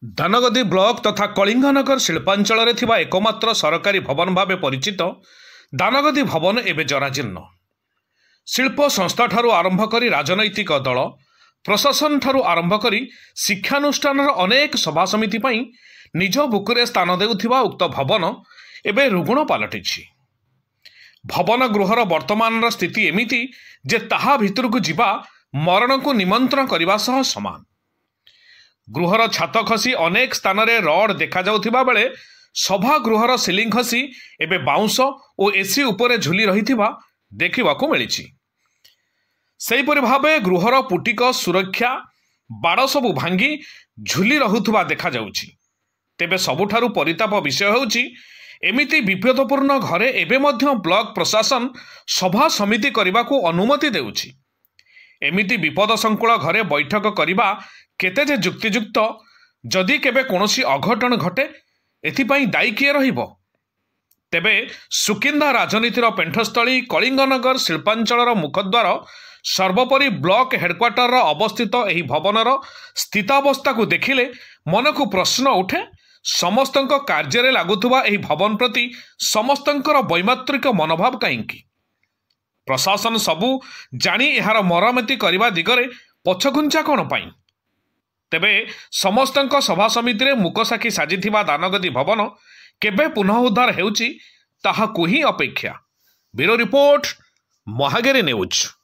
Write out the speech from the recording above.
Danagadi block ତଥା କଳିଙ୍ଗନଗର ଶିଳ୍ପାଞ୍ଚଳରେ ଥିବା ଏକମାତ୍ର ସରକାରୀ ଭବନ ଭାବେ ପରିଚିତ ଦାନଗଦି ଭବନ ଏବେ ଜରାଜୀର୍ଣ୍ଣ। ଶିଳ୍ପ ସଂସ୍ଥାଠାରୁ ଆରମ୍ଭ କରି ରାଜନୈତିକ ଦଳ, ପ୍ରଶାସନଠାରୁ ଆରମ୍ଭ କରି ଶିକ୍ଷାନୁଷ୍ଠାନର ଅନେକ ସଭାସମିତି ପାଇଁ ନିଜ ବୁକୁରେ ସ୍ଥାନ ଦେଉଥିବା ଉକ୍ତ ଭବନ ଏବେ ରୁଗ୍ଣ ପାଲଟିଛି। ଭବନ ଗୃହର ବର୍ତ୍ତମାନର ସ୍ଥିତି ଏମିତି ଯେ ତାହା ଭିତରକୁ ଯିବା ମରଣକୁ ନିମନ୍ତ୍ରଣ କରିବା ସହ ସମାନ। ଗୃହର ଛାତ ଖସି ଅନେକ ସ୍ଥାନରେ ରଡ୍ ଦେଖାଯାଉଥିବା ବେଳେ ସଭାଗୃହର ସିଲିଂ ଖସି ଏବେ ବାଉଁଶ ଓ ଏସି ଉପରେ ଝୁଲି ରହିଥିବା ଦେଖିବାକୁ ମିଳିଛି। ସେହିପରି ଭାବେ ଗୃହର ପୁଟିକ ସୁରକ୍ଷା ବାଡ଼ ସବୁ ଭାଙ୍ଗି ଝୁଲି ରହୁଥିବା ଦେଖାଯାଉଛି। ତେବେ ସବୁଠାରୁ ପରିତାପ ବିଷୟ ହେଉଛି, ଏମିତି ବିପଦପୂର୍ଣ୍ଣ ଘରେ ଏବେ ମଧ୍ୟ ବ୍ଲକ ପ୍ରଶାସନ ସଭା ସମିତି କରିବାକୁ ଅନୁମତି ଦେଉଛି। ଏମିତି ବିପଦ ସଂକୁଳ ଘରେ ବୈଠକ କରିବା କେତେ ଯେ ଯୁକ୍ତିଯୁକ୍ତ? ଯଦି କେବେ କୌଣସି ଅଘଟଣ ଘଟେ, ଏଥିପାଇଁ ଦାୟୀ କିଏ ରହିବ? ତେବେ ସୁକିନ୍ଦା ରାଜନୀତିର ପେଣ୍ଠସ୍ଥଳୀ କଳିଙ୍ଗନଗର ଶିଳ୍ପାଞ୍ଚଳର ମୁଖଦ୍ୱାର, ସର୍ବୋପରି ବ୍ଲକ ହେଡକ୍ୱାର୍ଟରର ଅବସ୍ଥିତ ଏହି ଭବନର ସ୍ଥିତାବସ୍ଥାକୁ ଦେଖିଲେ ମନକୁ ପ୍ରଶ୍ନ ଉଠେ, ସମସ୍ତଙ୍କ କାର୍ଯ୍ୟରେ ଲାଗୁଥିବା ଏହି ଭବନ ପ୍ରତି ସମସ୍ତଙ୍କର ବୈମାତୃକ ମନୋଭାବ କାହିଁକି? ପ୍ରଶାସନ ସବୁ ଜାଣି ଏହାର ମରାମତି କରିବା ଦିଗରେ ପଛଘୁଞ୍ଚା କ'ଣ ପାଇଁ? ତେବେ ସମସ୍ତଙ୍କ ସଭା ସମିତିରେ ମୂକସାକ୍ଷୀ ସାଜିଥିବା ଦାନଗଦି ଭବନ କେବେ ପୁନଃଉଦ୍ଧାର ହେଉଛି, ତାହାକୁ ହିଁ ଅପେକ୍ଷା। Bureau report, Mahagiri news.